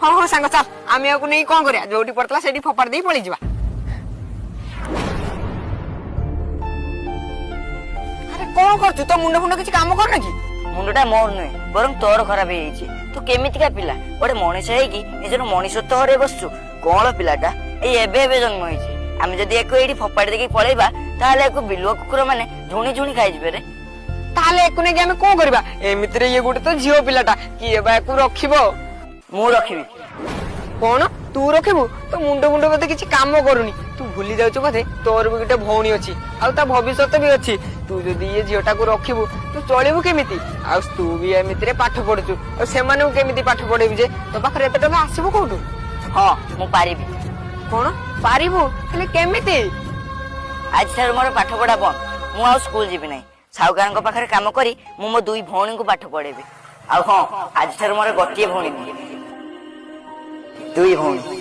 ହଁ ହଁ ସାଙ୍ଗ, ଚାଲ। ଆମେ ଆକୁ ନେଇ କଣ କରିବା? ଯୋଉଠି ପଡିଥିଲା ସେଇଠି ଫୋପାଡ଼ି ଦେଇ ପଳେଇଯିବା। ଆରେ, କଣ କରୁଛୁ? ତୋ ମୁଣ୍ଡ ଫୁଣ୍ଡ କିଛି କାମ କରୁନି କି? ମୁଣ୍ଡଟା ମୋର ନୁହେଁ, ବରଂ ତୋର ଖରାପ ହେଇଯାଇଛି। ତୁ କେମିତିକା ପିଲା? ଗୋଟେ ମଣିଷ ହେଇକି ନିଜର ମଣିଷତ୍ୱ ହରେଇ ବସୁଛୁ। କଣ ପିଲାଟା, ଏଇ ଏବେ ଏବେ ଜନ୍ମ ହେଇଛି। ଆମେ ଯଦି ୟାକୁ ଏଇଠି ଫୋପାଡ଼ି ଦେଇକି ପଳେଇବା, ତାହେଲେ ୟାକୁ ବିଲୁଆ କୁକୁର ମାନେ ଝୁଣି ଝୁଣି ଖାଇଯିବେ ରେ। ତାହେଲେ ୟାକୁ ନେଇକି ଆମେ କଣ କରିବା? ଏମିତିରେ ଇଏ ଗୋଟେ ତ ଝିଅ ପିଲାଟା, କିଏ ବା ୟାକୁ ରଖିବ? ମୁଁ ରଖିବି। କଣ, ତୁ ରଖିବୁ? ତୋ ମୁଣ୍ଡ ମୁଣ୍ଡ ବୋଧେ କିଛି କାମ କରୁନି। ତୁ ଭୁଲି ଯାଉଛୁ ବୋଧେ, ତୋର ବି ଗୋଟେ ଭଉଣୀ ଅଛି ଆଉ ତା ଭବିଷ୍ୟତ ବି ଅଛି। ତୁ ଯଦି ଇଏ ଝିଅଟାକୁ ରଖିବୁ, ତୁ ଚଳିବୁ କେମିତି? ଆଉ ତୁ ବି ଏମିତିରେ ପାଠ ପଢୁଛୁ, ଆଉ ସେମାନଙ୍କୁ କେମିତି ପାଠ ପଢେଇବୁ ଯେ? ତୋ ପାଖରେ ଏତେ ଟଙ୍କା ଆସିବ କୋଉଠୁ? ହଁ, ମୁଁ ପାରିବି। କଣ ପାରିବୁ? ହେଲେ କେମିତି? ଆଜି ଠାରୁ ମୋର ପାଠ ପଢା ବନ୍ଦ। ମୁଁ ଆଉ ସ୍କୁଲ ଯିବି ନାହିଁ। ସାହୁକାରଙ୍କ ପାଖରେ କାମ କରି ମୁଁ ମୋ ଦୁଇ ଭଉଣୀଙ୍କୁ ପାଠ ପଢେଇବି। ଆଉ ହଁ, ଆଜିଠାରୁ ମୋର ଗୋଟିଏ ଭଉଣୀ ନୁହେଁ, ଦୁଇ ଭଉଣୀ।